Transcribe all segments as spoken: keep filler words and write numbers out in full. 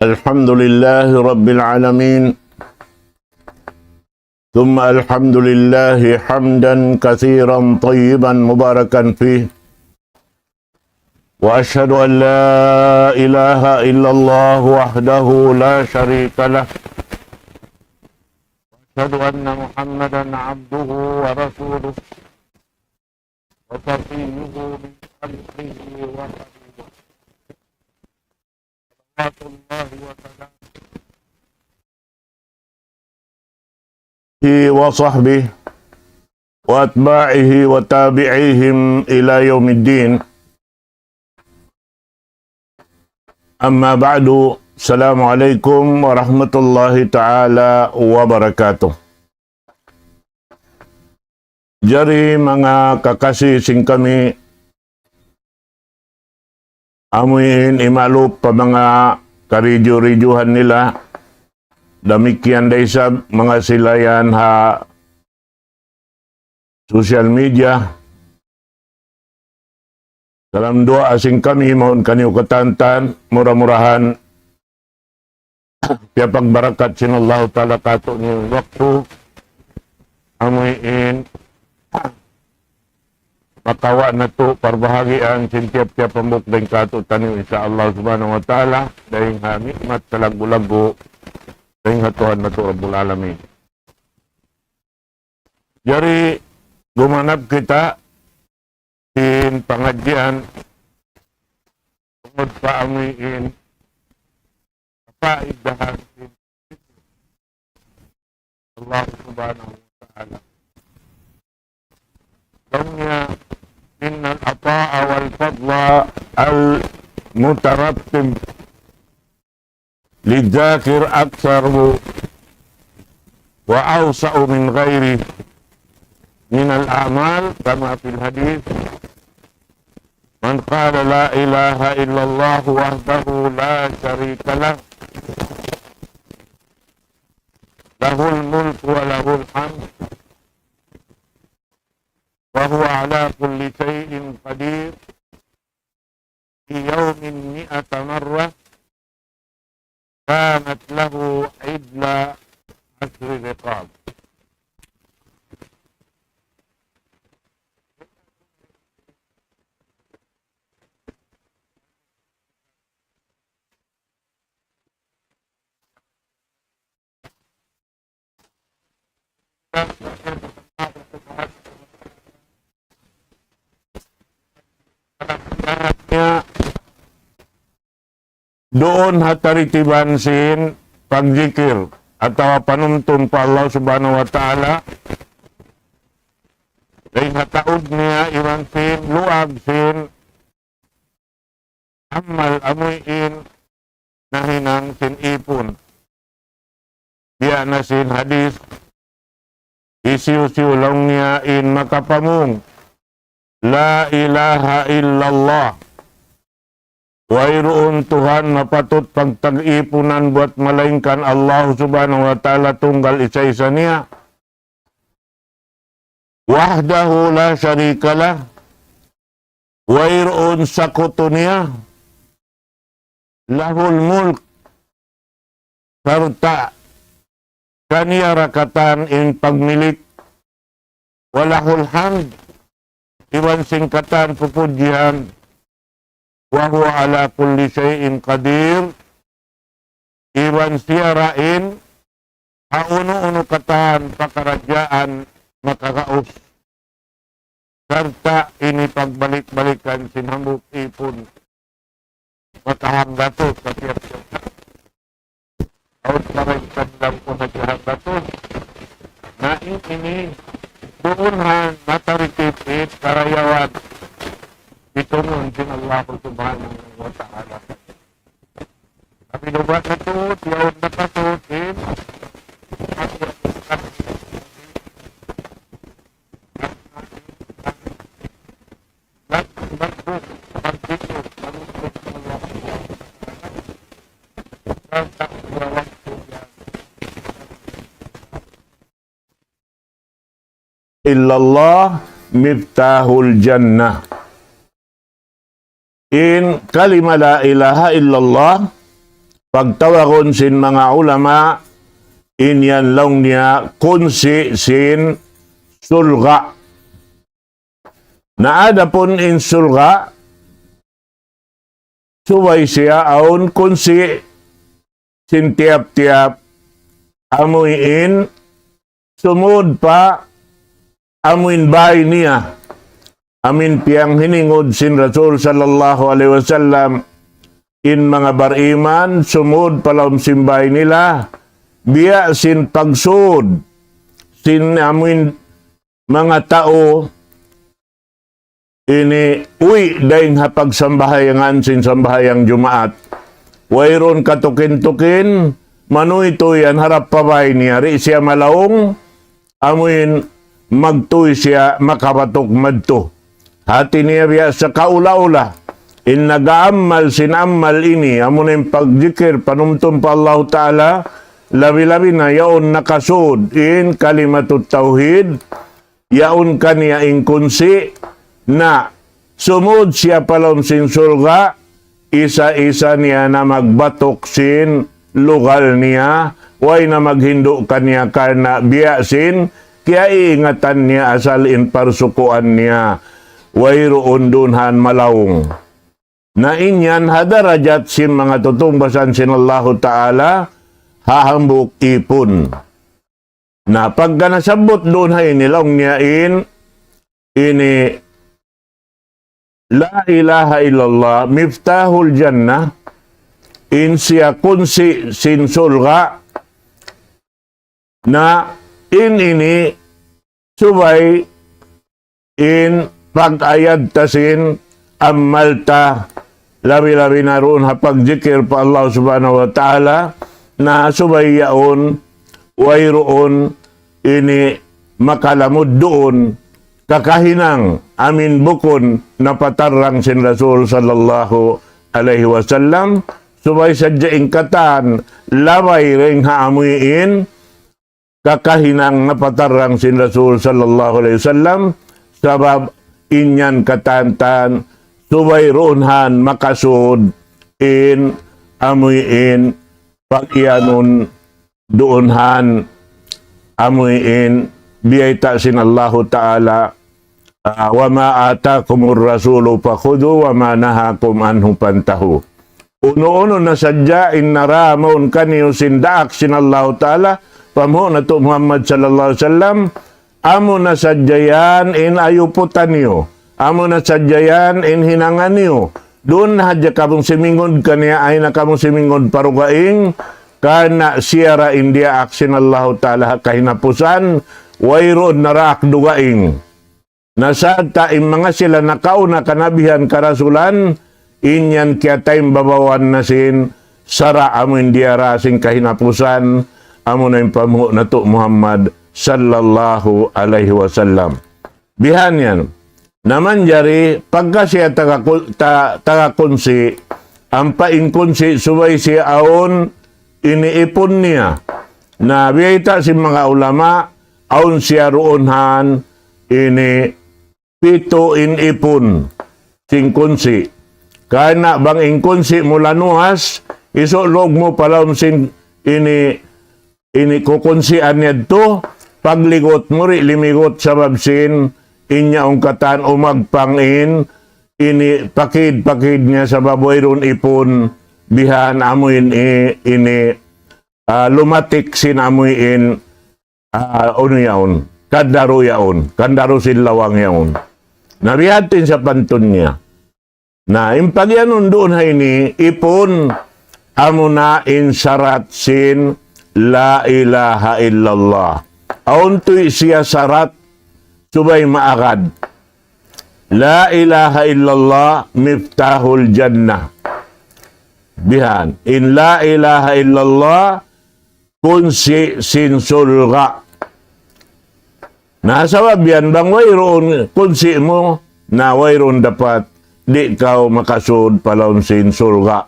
الحمد لله رب العالمين، ثم الحمد لله حمدا كثيرا طيبا مباركا فيه، وأشهد أن لا إله إلا الله وحده لا شريك له، وأشهد أن محمدا عبده ورسوله وصفيه من خلقه وخليله، صلوات الله وسلامه عليه وصحبه وأتباعه وتابعيهم إلى يوم الدين. أما بعد، السلام عليكم ورحمة الله تعالى وبركاته. Jari manga kakasi sin kami, amuin imalup pa manga karidju-ridjuhan nila, damikkiyan da isab manga sila yan ha social media. Salam duwaa sin kami mawn kaniyu katantan, mura-murahan piyapagbarakat sin Allahu Ta'ala kātu'niyu in waktu, amuin makawa' natu' parbahagian sin tiyap-tiyap hambuuk dayn kātu'niyu, insya Allah Subhanahu wa Ta'ala, dayn ha nikmat salaggu'-laggu' dayn ha Tuhan natu' Rabbul Alamin. Jari, gumanap kita sin pangadjian tungud pa amuin kapaidahan sin Allah Subhanahu wa Ta'ala. Laung niya, إن العطاء والفضل المترتب للذاكر أكثر وأوسع من غيره من الأعمال، كما في الحديث: من قال لا إله إلا الله وحده لا شريك له، له الملك وله الحمد، وهو على كل شيء قدير، في يوم مائة مرة، كانت له عدل عشر رقاب. Duun ha taritiban sin pagzikir atawa panumtum pa Allah Subhanahu wa Ta'ala, dayn ha taud niya iban sin luag sin amal amuin nahinang sin ipun. Biya' na sin hadith, hisiyu-siyu laung niya in makapamung, لا إله إلا الله. Wayruun Tuhan mapatut pagtag-ipunan buwat malaingkan Allah Subhanahu wa Ta'ala tunggal isa-isa niya. وحده لا شريك له. Wayruun sakutu niya. له الملك. Sarta' kaniya ra katan in pagmilik. وله الحمد. Iban sin katan pupudjihan. وهو على كل شيء قدير. Iban siya ra in ha unu-unu katan pakaradjaan makagaus. Sarta' ini pagbalik-balikan sin hambuuk ipun. Makahanggatus sa tiyap-tiyap. Awn pa rin kanilang unag hanggatus. Na in ini, duun ha natarikip in karayawan. Itungun sin Allah Subhanahu wa Ta'ala. Tapi lubat na tu, tiyaun na pa tu, in. إلا الله مفتاح الجنة. In kalima la ilaha illallah, pagtawagun sin manga ulama, in yan laung niya kunsi' sin surga'. Na adapun in surga', subay siya awn kunsi' sin tiyap-tiyap, amuin sumud pa amuin bay niya. Amuin piyanghiningud sin Rasul sallallahu alayhi wasallam, in manga bariman sumud pa lawm sin bay nila, biya' sin pagsud sin amuin manga tau ini uwi' dayn ha pagsambahayangan sin sambahayang Jumaat. Wayruun katukin-tukin, manuytuy yan harap pa bay niya, di' siya malaung, amuin magtuy siya makabatuk madtu. Hati niya biya' sa kaula-ula, in nag-aammal sin ammal ini, amuna in pagjikir, panumtum pa Allahu Ta'ala, labi-labi na yaun nakasud in kalimatut tawhid, yaun kaniya in kunsi', na sumud siya pa lawm sin surga', isa-isa niya na magbatuk sin lugal niya, way na maghindu' kaniya karna' biya' sin kiyaiingatan niya asal in parsukuan niya, wayruun duun han malaung. Na in yan ha darajat sin manga tutungbasan sin Allahu Ta'ala ha hambuuk ipun. Na pagka nasabbut duun ha ini laung niya in, ini la ilaha illallah miftahul jannah, in siya kunsi' sin surga', na in ini subay in pag-ayad ta sin ammal ta, labi-labi na duun ha pagjikir pa Allah Subhanahu wa Ta'ala, na subay yaun wayruun ini makalamud duun kakahinang amuin bukun napatarrang sin Rasul sallallahu alayhi wasallam, subay sadja in katan labay dayn ha amuin kakahinang napatarrang sin Rasul sallallahu alayhi wasallam, sabab in yan katan-katan subay duun han makasud in amuin pag-iyanun duun han amuin biyayta' sin Allahu Ta'ala, ah, وما آتاكم الرسول فخذوه وما نهاكم عنه فانتهوا. Unu-unu na sadja in nara mawn kaniyu sin daak sin Allahu Ta'ala, panghu' natu' Muhammad sallallahu alayhi wasallam, amu na sadja yan in ayuputan niyu, amu na sadja yan in hinangan niyu. Duun na hadja kamu simingud kaniya, ayaw na kamu simingud pa dugaing, karna' siya ra in diyaak sin Allahu Ta'ala ha kahinapusan, wayruun na daak dugaing. Na sarta' in manga sila nakauna kanabihan karasulan, in yan kiyataimbabawan na sin sara' amuin diyara sin kahinapusan, amuna in panghu' natu' Muhammad sallallahu alayhi wasallam. Bihan yan. Na manjari, pagka siya taga ku-, ta-, taga kunsi', ampa in kunsi' subay siya awn ini ipun niya. Na biyayta' sin manga ulama, awn siya duun han ini pitu in ipun sin kunsi'. Karna' bang in kunsi' mu lanuas, isulug mu pa lawm sin ini, ini kukunsian yadtu, pagligut mu di' limigut sabab sin in yaun katan umagpang in ini pakid-pakid niya sabab wayruun ipun bihan amuin i-, ini, ah, lumatik sin amuin, ah, unu yaun, kandaru yaun, kandaru sin lawang yaun. Na biya' ha yan in sapantun niya. Na in pagiyanun duun ha ini, ipun, amuna in sarat sin la ilaha illallah. Awn tuud siya sarat subay maagad. La ilaha illallah miftahul jannah. Bihan. In la ilaha illallah kunsi' sin surga'. Na sabab yan bang wayruun kunsi' mu, na wayruun dapat di' kaw makasud pa lawm sin surga'.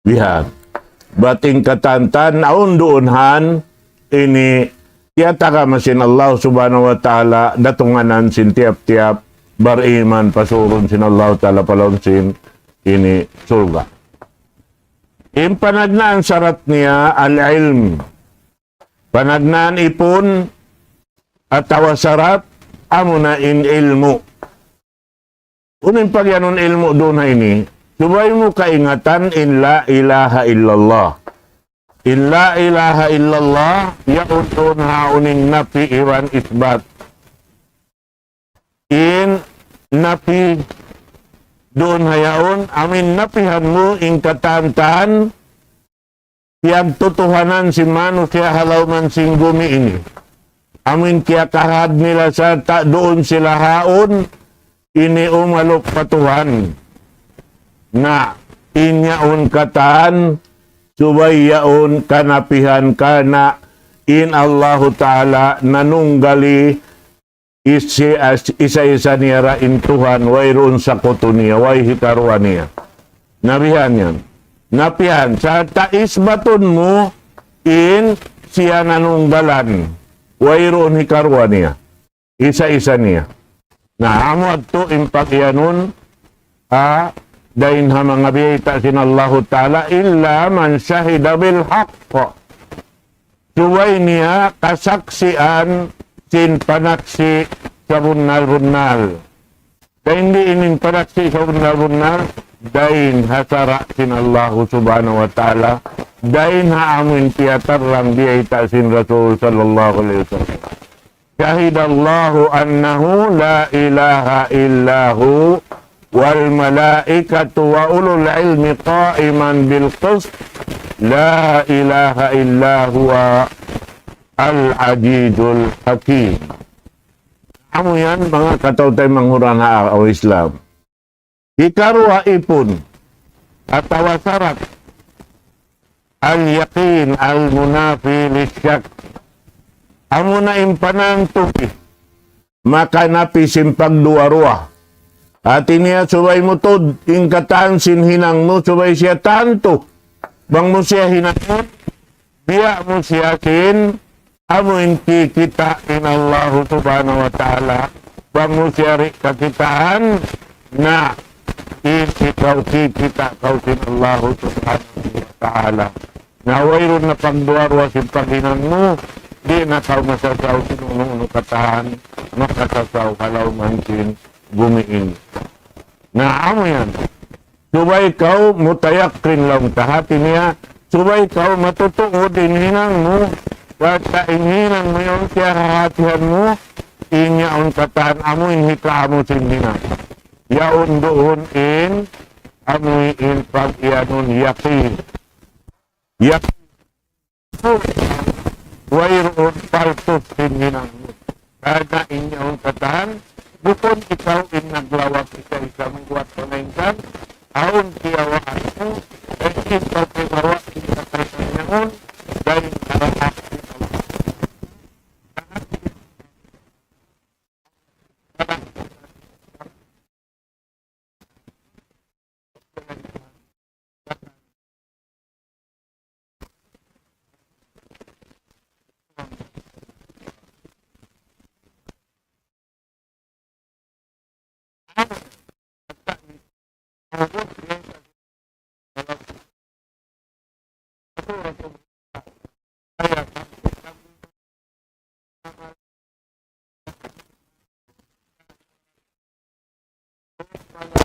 Bihan. Bat in katan-katan awn duun han ini tiyatagama sin Allah Subhanahu wa Ta'ala datunganan sin tiyap-tiyap bariman pasurun sin Allah Ta'ala pa lawm sin ini surga'. In panagnaan sarat niya al-ilm. Panagnaan ipun atawa sarat amuna in ilmu'. Unu in pagiyanun ilmu' duun ha ini? Subay mu kaingatan in la ilaha illallah. In la ilaha illallah, yaun duun ha yaun in nafi iban isbat. In nafi duun ha yaun, amu in napihan mu in katan-katan, piyagtutuhanan sin manusiya' ha lawm sin gumi ini. Amu in kiyakahagad nila sarta' duun sila ha yaun, ini umalup pa Tuhan. Na, in yaun katan, subay yaun kanapihan karna' in Allahu Ta'ala nanunggali isi-, as-, isa-isa niya ra in Tuhan, wayruun sakutu niya, way hikaruwa niya. Nabihan yan. Napihan, sarta' isbatun mu in siya nanunggalan, wayruun hikaruwa niya. Isa-isa niya. Na, amu yadtu in pagiyanun, a, dayn ha manga biyayta' sin Allahu Ta'ala, إلا من شهد بالحق. Subay niya kasaksian sin panaksi' sabunnal-bunnal. Dayn di ini in panaksi' sabunnal-bunnal, dayn ha sara' sin Allahu Subhanahu wa Ta'ala, dayn ha amu in piyatarrang biyayta' sin Rasul sallallahu alayhi wasallam. شهد الله أنه لا إله إلا هو والملائكة وأولو العلم قائما بالقسط لا إله إلا هو العزيز الحكيم. Amu yan, manga kataw-taymanghuran ha agama Islam. Hikaruwa ipun, atawa sarat, اليقين المنافي للشك. Amuna in panantu, makanapi sin pagduwa-ruwa. Hati niya subay mu tuud, in katan sin hinang mu, subay siya tantu. Bang mu siya hinangun, biya' mu siya sin, amu in kikita' in Allahu Subhanahu wa Ta'ala, bang mu siya di' kakitaan, na in ikaw kikita' kaw sin Allahu Subhanahu wa Ta'ala. Na wayruun na pagduwa-ruwa sin paghinang mu, di' na kaw masasaw sin unu-unu katan, makasasaw ha lawm sin gumi ini. Na amu yan. Subay kaw mutayakin laung ta hati niya, subay kaw matutuud in hinang mu, basta in hinang mu yaun kiyahahatihan mu, in yaun katan amu in hikamu sin hinang. Yaun duun in, amu in pag-iyanun yakin. Yakin. Wayruun paltus sin hinang mu. Karna' in yaun katan, bukun ikaw in naglawag isa-isa magbuhat pamaingkan, awn kiyawaan mu, in ikaw kiyawa' in katan yaun, dayn ha rahat sin Allah.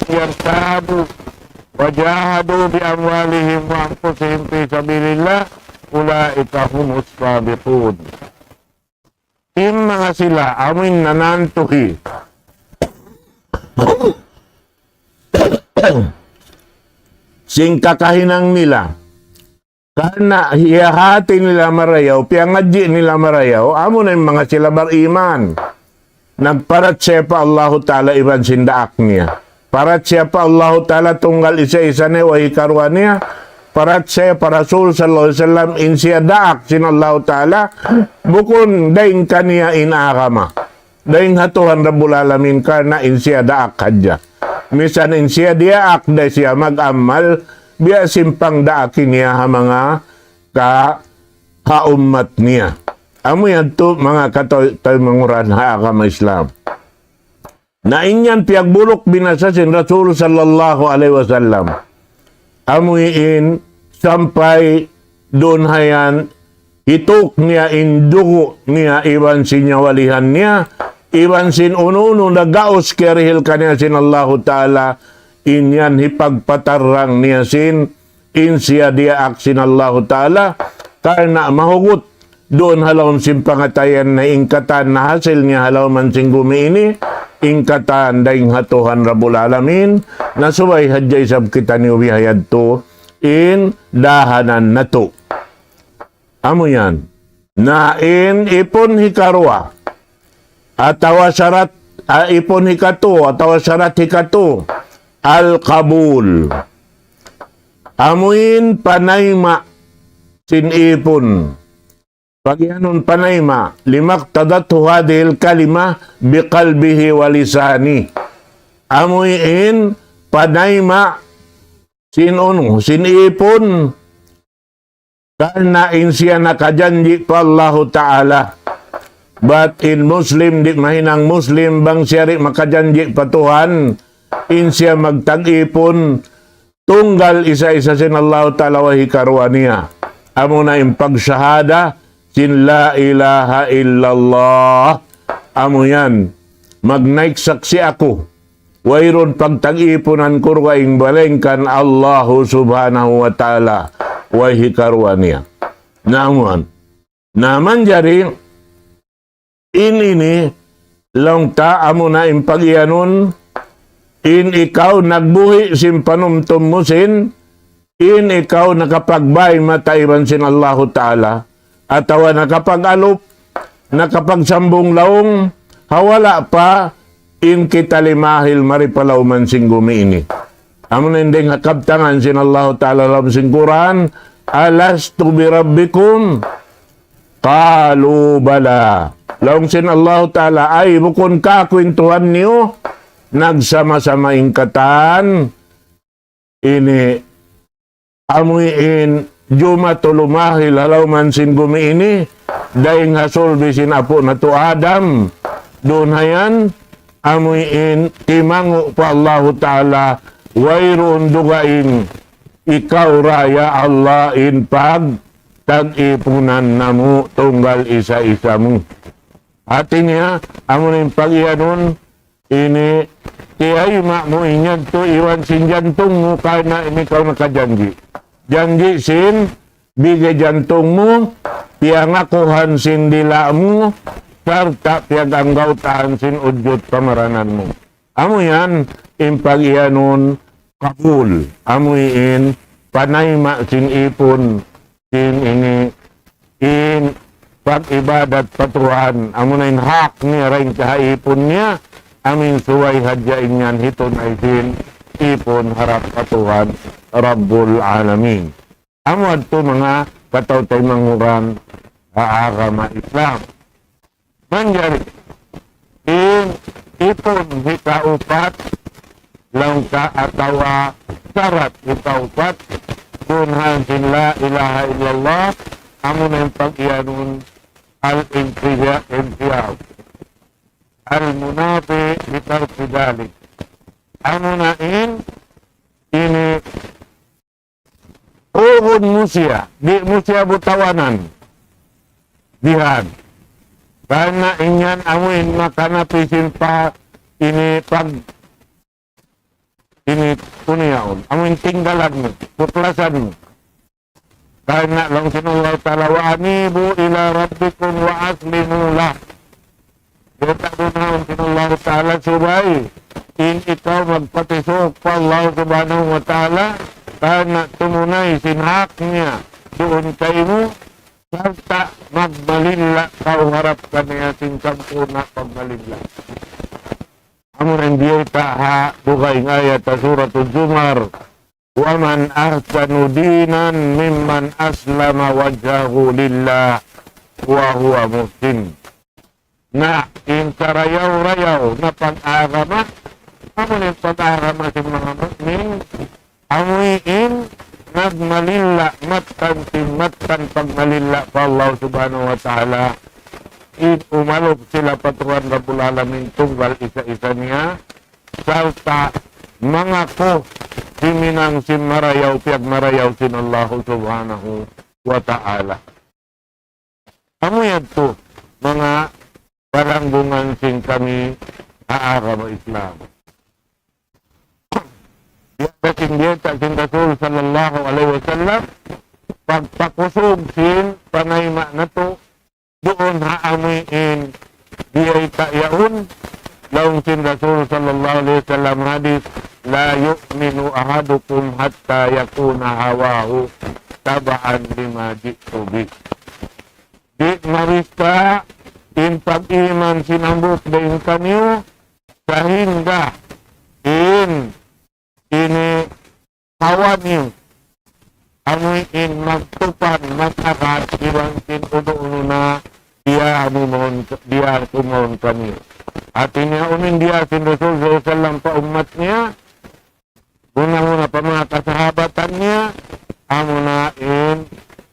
يرتابوا وجاهدوا بأموالهم وأنفسهم في سبيل الله أولئك هم الصادقون. In manga sila amuin nanantuhi sin kakahinang nila, karna' hiyahati nila marayaw, piyangadji' nila marayaw, amuna in manga sila bariman. Nagparachaya pa Allahu Ta'ala iban sin daak niya. Parachaya pa Allahu Ta'ala tunggal isa-isa niya, way karuwa niya. Parachaya pa Rasul sallallahu alayhi wasallam, in siya daak sin Allahu Ta'ala, bukun dayn kaniya in agama. Dayn ha Tuhan Rabbul Alamin, karna' in siya daak hadja. Misan in siya diyaak, da siya mag-amal, biya' sin pangdaak niya ha manga ka, ha ummat niya. Amu yadtu manga kataw-, taymanghuran ha agama Islam. Na in yan piyagbuluk binasa sin Rasul sallallahu alayhi wasallam. Amu in sampay duun hayan hituk niya in dugu' niya iban sin nyawalihan niya, iban sin unu-unu nagaus kiyarihil kaniya sin Allahu Ta'ala, in yan hipagpatarrang niya sin in siya diyaak sin Allahu Ta'ala, karna' mahugut duun ha lawm sin pangatayan na in katan nahasil niya ha lawm sin gumi ini, in katan dayn ha Tuhan Rabbul Alamin, na subay hadja isab kitaniyu biya' yadtu in dahanan natu'. Amu yan. Na in ipun hikaruwa, atawa sarat, ah, ipun hikatu, atawa sarat hikatu, al-qabul. Amu in panayma' sin ipun. Pagiyanun panayma', لما اقتضته هذه الكلمة بقلبه ولسانه. Amu in panayma' sin unu, sin ipun, karna' in siya nakajanji' pa Allahu Ta'ala. Bat in Muslim di' mahinang Muslim bang siya di' makajanji' pa Tuhan, in siya magtag-ipun tunggal isa-isa sin Allahu Ta'ala way hikaruwa niya. Amuna in pagsahada sin la ilaha illallah. Amu yan, magnaik saksi' aku. Wayruun pagtag-ipunan ku dugaing malaingkan Allahu Subhanahu wa Ta'ala way hikaruwa niya. Na amu yan. Na manjari in ini laung ta amuna in pagiyanun, in ikaw nagbuhi' sin panumtum mu sin, in ikaw nakapagbay mata iban sin Allahu Ta'ala, atawa nakapag-alup, nakapagsambung laung, ha wala' pa in kita limahil mari pa lawm sin gumi ini. Amuna in dayn ha kabtangan sin Allahu Ta'ala lawm sin Qur'an, ألست بربكم؟ قالوا بلى. Laung sin Allahu Ta'ala, ay bukun ka aku in Tuhan niyu? Nagsama-sama in katan ini, amu in jumatu lumahil ha lawm sin gumi ini, dayn ha sulbi sin apu' natu' Adam, duun hayan, amu in timangu' pa Allahu Ta'ala, wayruun dugaing ikaw ra ya Allah in pagtag-ipunan namu' tunggal isa-isa mu. Hati niya, amu in pagiyanun, ini, tiyayma' mu in yadtu iban sin jantung mu karna' in ikaw nakajanji'. Janji' sin, bigay jantung mu, piyangakuhan sin dila' mu, sarta' piyaganggawtaan sin ujud pamaranan mu. Amu yan, in pagiyanun qabul. Amu in panayma' sin ipun, sin ini, in pag-ibadat pa Tuhan, amuna in hak niya dayn ha ipun niya, amu in subay hadja in yan hitunay sin ipun harap pa Tuhan Rabbul Alamin. Amu yadtu manga kataw-taymanghuran ha agama Islam. Manjari, in ipun hikaupat, laung ta atawa sarat hikaupat, duun ha sin la ilaha illallah, amuna in pagiyanun al-inqiya-, inqiyad. Al-munafi li tarki dhalik. Amuna in, ini uhun mu siya, di' mu siya butawanan. Bihan. Karna' in yan amu in makanapi sin pa ini pag ini kuniyaun. Amu in tinggalan mu, tuklasan mu. Karna' laung sin Allah Ta'ala, وأنيبوا إلى ربكم وأسلموا له. Yadtu na laung sin Allah Ta'ala subay in ikaw magpatisuk pa Allah Subhanahu wa Ta'ala, karna' tumunay sin hak niya duun kaymu, sarta' magmalilla kaw harap kaniya sin sampurna' pagmalilla. Amuna in biyayta' ha dugaing ayat ha Suratul Zumar, ومن أحسن دينا ممن أسلم وجهه لله وهو محسن. Na in karayaw-rayaw na pag-agama, amu in pag-agama sin manga mu'min, amu in nagmalilla mattan sin mattan pagmalilla pa Allah Subhanahu wa Ta'ala, in umalup sila pa Tuhan Rabbul Alamin tunggal isa-isa niya, sarta' mangaku himinang sin marayaw, piyagmarayaw sin Allahu Subhanahu wa Ta'ala. Amu yadtu, manga palanggungan sin kami ha agama Islam. Biya' sin biyayta' sin Rasul sallallahu alayhi wasallam, pagpakusug sin panayma' natu', duun ha amuin biyayta' yaun, laung sin Rasul sallallahu alayhi wasallam hadith, لا يؤمن أحدكم حتى يكون هواه تبعا لما جئت به. Di' mabista in pag-iman sin hambuuk dayn kaniyu, sahingga in ini hawa niyu, amuin magtupan, mag-agad, iban sin unu-unu na diya amu mawn, diya aku mawn kaniyu. Hati niya unu in diya sin Rasul sallallahu alayhi wasallam pa ummat niya, muna-muna pa manga kasahabatan niya, amuna in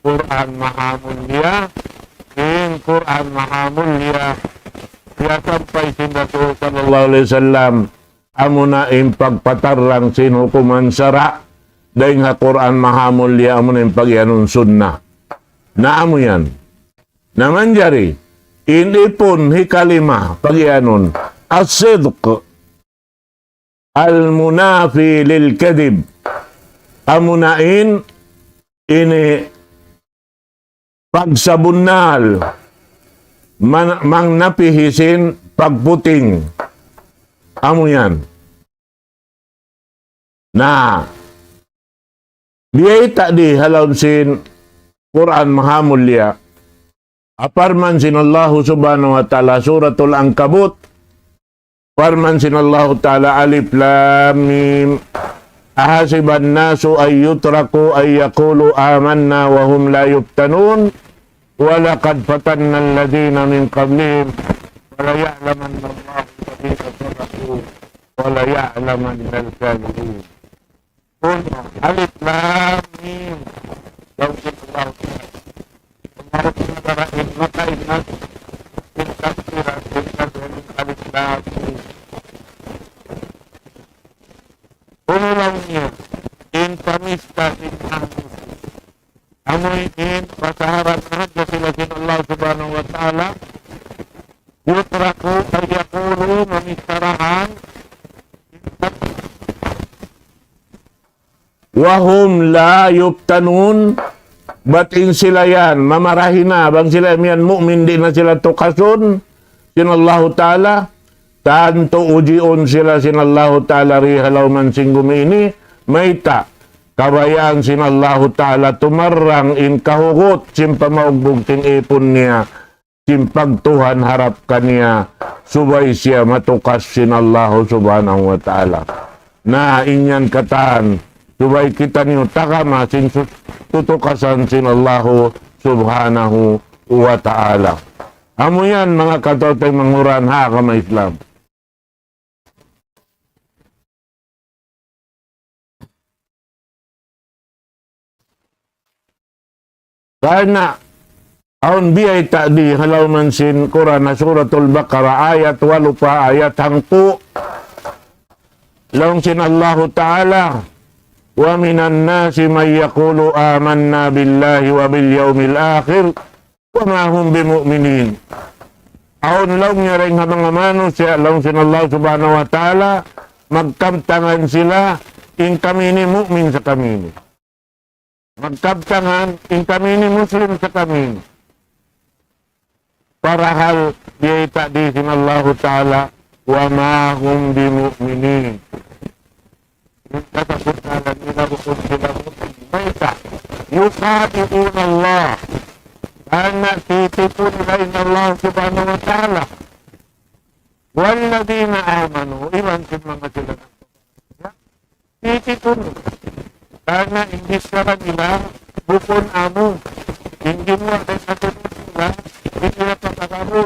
Qur'an Mahamulliya, in Qur'an Mahamulliya, diyasampay sin Rasul sallallahu alayhi wasallam, amuna in pagpatarrang sin hukuman sara', dayn ha Qur'an Mahamulliya, amuna in pagiyanun sunnah. Na amu yan. Na manjari, in ipun hikalima, pagiyanun, الصدق المنافي للكذب. Amuna in, ini pagsabunnal, man-, mangnapi sin pagputing. Amu yan. Na, biyayta' di ha lawm sin Qur'an Mahamulliya. Parman sin Allahu Subhanahu wa Ta'ala, Suratul Ankabut. Parman sin Allahu Ta'ala, ألف لام ميم. أحسب الناس أن يتركوا أن يقولوا آمنا وهم لا يفتنون. ولقد فتنا الذين من قبلهم. وليعلمن الله الذين صدقوا. وليعلمن الكاذبين. Qul, ألف لام ميم. Laung sin Allahu Ta'ala. Allahu Ta'ala in makaingat in tafsiran sin ألف لام ميم. Unu laung niya, in pamista sin amu. Amu in pasaharan hadja sila sin Allah Subhanahu wa Ta'ala. يتركوا أن يقولوا, mamistarahan, وهم لا يفتنون, bat in sila yan, mamarahi na, bang sila yan mu'min, di' na sila tukasun sin Allahu Ta'ala, tantu ujiun sila sin Allahu Ta'ala di ha lawm sin gumi ini, mayta', kabayaan sin Allahu Ta'ala tumarrang in kahugut sin pamaugbug sin ipun niya, sin pagtuhan harap kaniya, subay siya matukas sin Allahu Subhanahu wa Ta'ala. Na in yan katan, subay kitaniyu tagama sin su-, tutukasan sin Allahu Subhanahu wa Ta'ala. Amu yan, manga kataymanghuran ha agama Islam. Karna' awn biyayta' di ha lawm sin Qur'an, Suratul Baqarah, ayat walu pa ayat hangpu'. Laung sin Allahu Ta'ala, ومن الناس من يقول آمنا بالله وباليوم الآخر وما هم بمؤمنين. Awn laung niya dayn ha manga manusiya', laung sin Allah Subhanahu wa Ta'ala, magkabtangan sila, in kami ini mu'min sa kami ini. Magkabtangan, in kami ini Muslim sa kami ini. Parahal biyayta' di sin Allahu Ta'ala, وما هم بمؤمنين. In kasabunnalan nila bukun sila mu'min. Mayta', يخادعون الله. Karna' titipu nila in Allah Subhanahu wa Ta'ala. والذين آمنوا, iban sin manga sila titipu. Karna' in bichara nila bukun amu. In gimuwa' dayn ha sila, di' nila pagkakamu.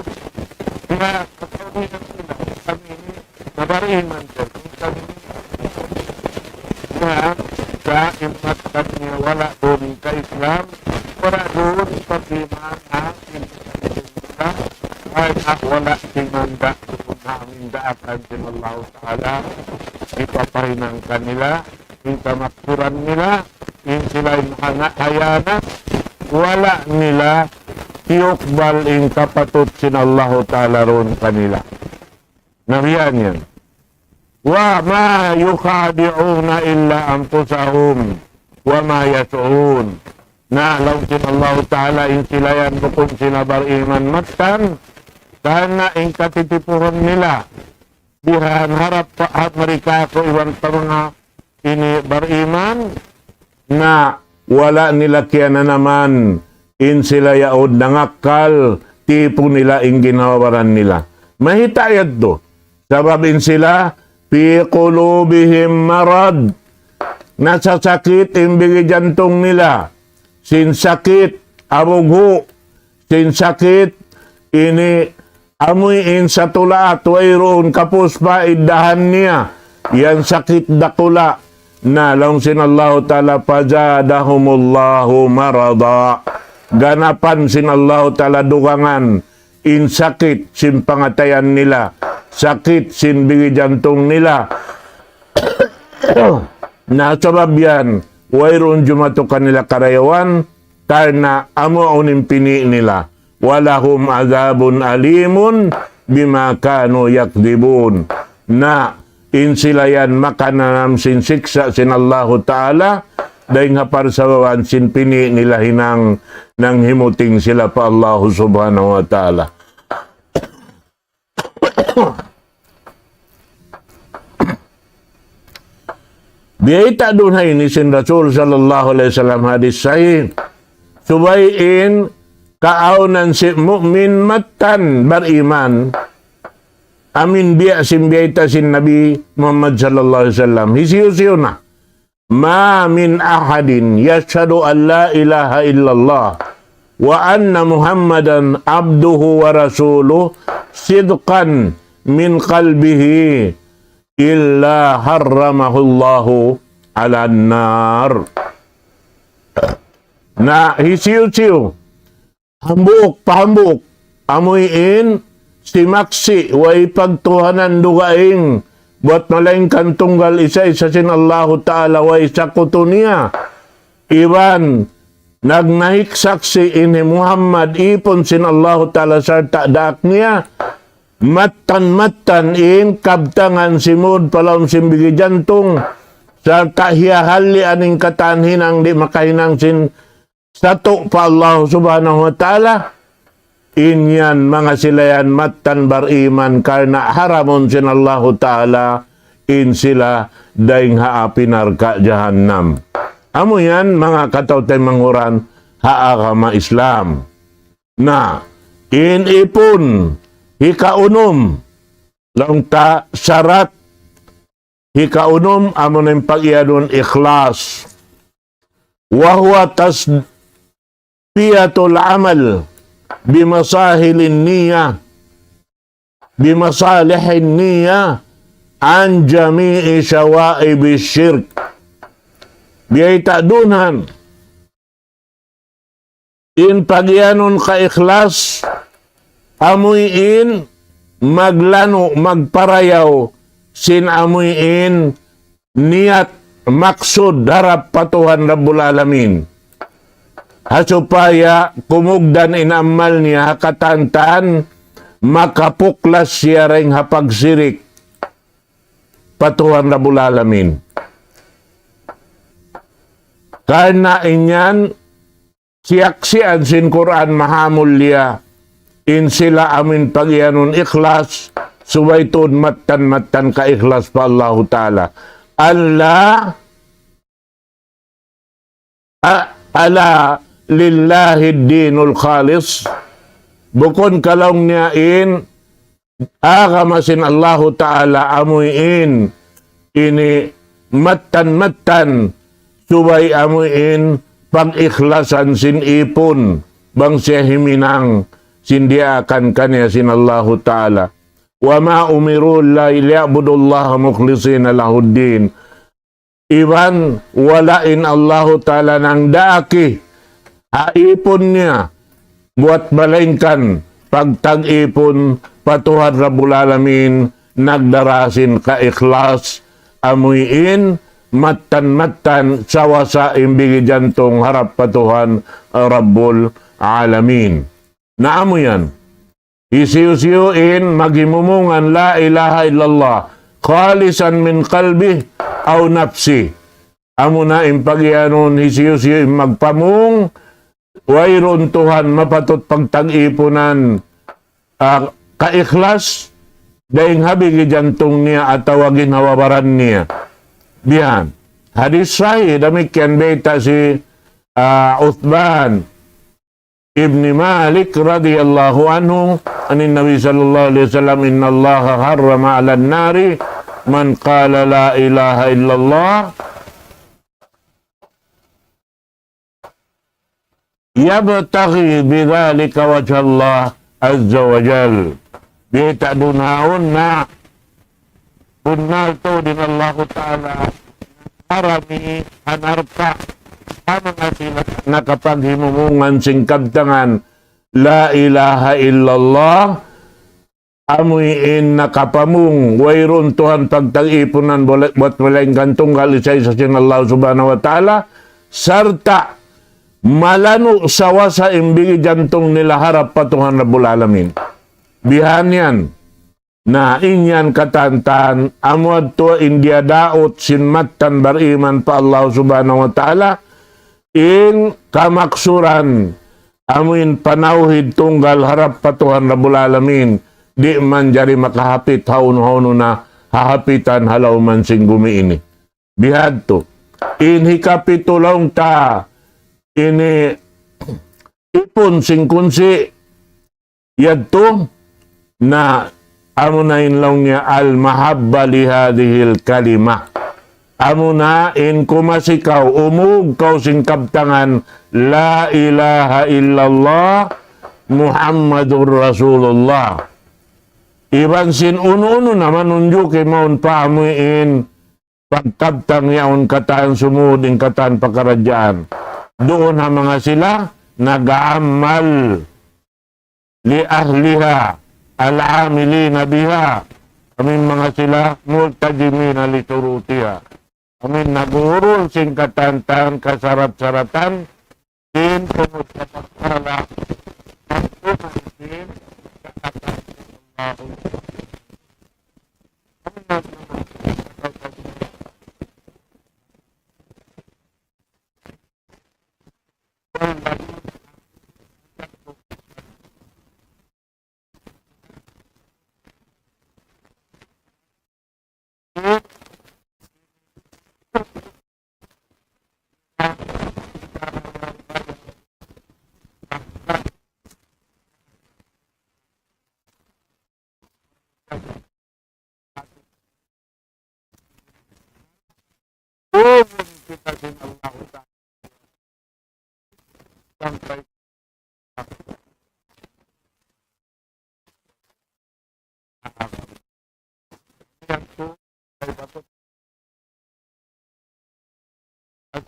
Kaya, katawi na sila, kami ini, nabariman sila. Kami ini, na, sa imat kami wala' duun ka Islam, wala' duun pag-iman, ha, in Islam, ay, ah, wala' tinganda, duun ha, in daakan sin Allah Ta'ala, hipapahinang kanila, in kamaksuran nila, in sila in hanga-, hayanat, wala' nila tiyukbal in kapatut sin Allahu Ta'ala duun kanila. Na biya' yan. وما يخادعون إلا أنفسهم وما يشعرون. Na laung sin Allahu Ta'ala, in sila yan bukun sila bariman mattan, karna' in katitipuhun nila bihan harap pa, harap mari kāku' iban pa manga ini bariman, na wala' nila kiyananaman in sila yaun nangakkal, tipu nila in ginhawa-baran nila. Mahita' yadtu. Sabab in sila, في قلوبهم مرض. Nasasakit in bigi jantung nila. Sin sakit, abughu'. Sin sakit, ini amuin satulaat wayruun kapus pa iddahan niya. Yan sakit dakula'. Na laung sin Allahu Ta'ala, فزادهم الله مرضا. Ganapan sin Allahu Ta'ala dugangan in sakit sin pangatayan nila, sakit sin bigi jantung nila. Na sabab yan, wayruun jumatu kanila karayawan, karna' amu yaun in pini' nila. ولهم عذاب أليم بما كانوا يكذبون. Na in sila yan makananam sin siksa' sin Allahu Ta'ala, dayng ha parsababan sin pini' nila hinang nanghimuting sila pa Allahu Subhanahu wa Ta'ala. Biyayta' duun ha ini sin Rasul sallallahu alayhi wasallam hadis sahih. Subay in kaawnan sin mu'min mattan bariman. Amuin biya' sin biyayta' sin Nabi Muhammad sallallahu alayhi wasallam. Hisiyu-siyu na. ما من أحد يشهد أن لا إله إلا الله وأن محمدا عبده ورسوله صدقا من قلبه إلا حرمه الله على النار. Na hisiyu-siyu hambuuk pa hambuuk, amuin simaksi' way pagtuhanan dugaing buat malaingkan tunggal isa-isa sin Allahu Ta'ala, way sakutu niya. Iban nagnahik saksi' in hi Muhammad ipun sin Allahu Ta'ala sarta' daak niya. Mattan-mattan in kabtangan simud pa lawm sin bigi jantung, sarta' hiyahalli' in katan hinang di' makahinang sin satu' pa Allah Subhanahu wa Ta'ala, in yan manga sila yan mattan bariman karna' haramun sin Allahu Ta'ala in sila dayng ha api narka' jahannam. Amu yan manga kataw-taymanghuran ha agama Islam. Na, in ipun, hikaunum, laung ta sarat, hikaunum, amu na in pag-iyanun ikhlas. وهو تصفية العمل بمصالح النية، بمصالح النية عن جميع شوائب الشرك. Biyayta' duun ha in pag-iyanun kaikhlas, amuin maglanu', magparayaw sin amuin niyat, maksud harap pa Tuhan Rabbul Alamin. Ha supaya kumugdan in amal niya ha katantan, makapuklas siya dayng ha pagsirik pa Tuhan Rabbul Alamin. Karna' in yan, siyaksian sin Qur'an mahamulliya, in sila amuin pag-iyanun ikhlas, subay tuud mattan-mattan kaikhlas pa Allahu Ta'ala. ألا، أ-، ألا لله الدين الخالص. Bukun ka laung niya in agama sin Allahu Ta'ala amuin ini mattan-mattan, subay amuin pag-ikhlasan sin ipun bang siya himinang sin diyaakan kaniya sin Allahu Ta'ala. وما أمروا إلا ليعبدوا الله مخلصين له الدين. Iban wala' in Allahu Ta'ala nangdaak ha ipun niya buat malaingkan pagtag-ipun pa Tuhan Rabbul Alamin, nagdara sin kaikhlas, amuin mattan-mattan sawasa in bigi jantung harap pa Tuhan Rabbul Alamin. Na amu yan. Hisiyu-siyu in maghimumungan la ilaha illallah khalisan min qalbih aw nafsih. Amu na in pagiyanun hisiyu-siyu in magpamung wayruun Tuhan mapatut pagtag-ipunan, ah, kaikhlas, dayn ha bigi jantung niya atawa ginhawa-baran niya. Bihan. Hadis sahih, damikkiyan bayta' sin, ah, Uthman ibn Malik radiyallahu anhu, عن النبي صلى الله عليه وسلم: إن الله حرم على النار من قال لا إله إلا الله يبتغي بذلك وجه الله عز وجل. Bayta' duun yaun na bunnal tuud in Allahu Ta'ala harami ha narka' pa manga sila nakapaghimumungan sin kabtangan la ilaha illallah, amu in nakapamung wayruun Tuhan pagtag-ipunan bula-, buat malaingkan tunggal isa-isa sin Allah Subhanahu wa Ta'ala, sarta' malanu' sawasa in bigi jantung nila harap pa Tuhan Rabbul Alamin. Bihan yan. Na in yan katan-katan, amu yadtu in diyadaut sin mattan bariman pa Allah Subhanahu wa Ta'ala, in kamaksuran, amu in panawhid tunggal harap pa Tuhan Rabbul Alamin, di' manjari makahapit hawnu-hawnu na hahapitan ha lawm sin gumi ini. Bihadtu. In hikapitu laung ta, ini ipun sin kunsi, yadtu na amu na in laung niya al-mahabba li hadhihil kalima. Amu na in kumasi kaw, umug kaw sin kabtangan la ilaha illallah Muhammadur Rasulullah. Iban sin unu-unu na manunjuki mawn pa amu in pagkabtang yaun katan sumud in katan pakaradjaan. Duun ha manga sila nag-aamal li ahliha al-amilina biha. Amu in manga sila multazimina li shurutiha. Amu in nag-uurul sin katan-katan kasarat-saratan sin tungud sa pagkala. Sin katan Allahu. Turun kita sin Allahu Ta'ala. Sampai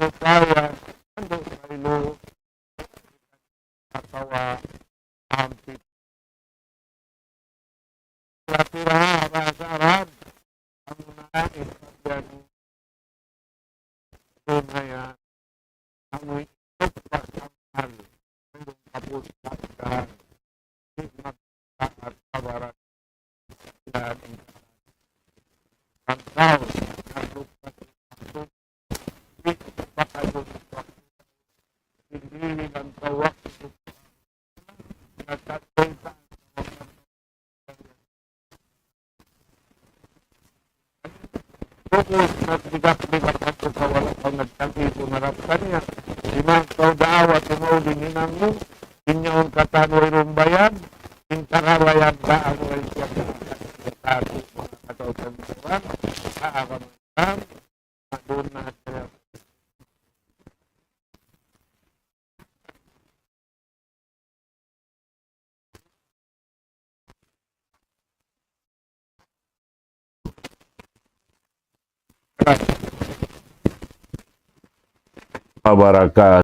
supaya anu kailu atawa ampit. Kira-kira bahasa Arab, amu na in pagyan tunaya, amu in tukpas amal, amu in kapus kasahan, di' magtaat kabaran, yan in pagkaw, nagtukpas amal, di' magtaat kabaran, di' magtaat kabaran. Bukun nagligap-ligap hangkan sa wala' kaw nagtag-ipun harap kaniya. Di' na kaw daawa, timaud in hinang mu, in yaun katan wayruun bayad, in tagabayad daawa in siya katan, manga kataw-taw, manga kaagama Islam, adun na siya. Wabarakatuh.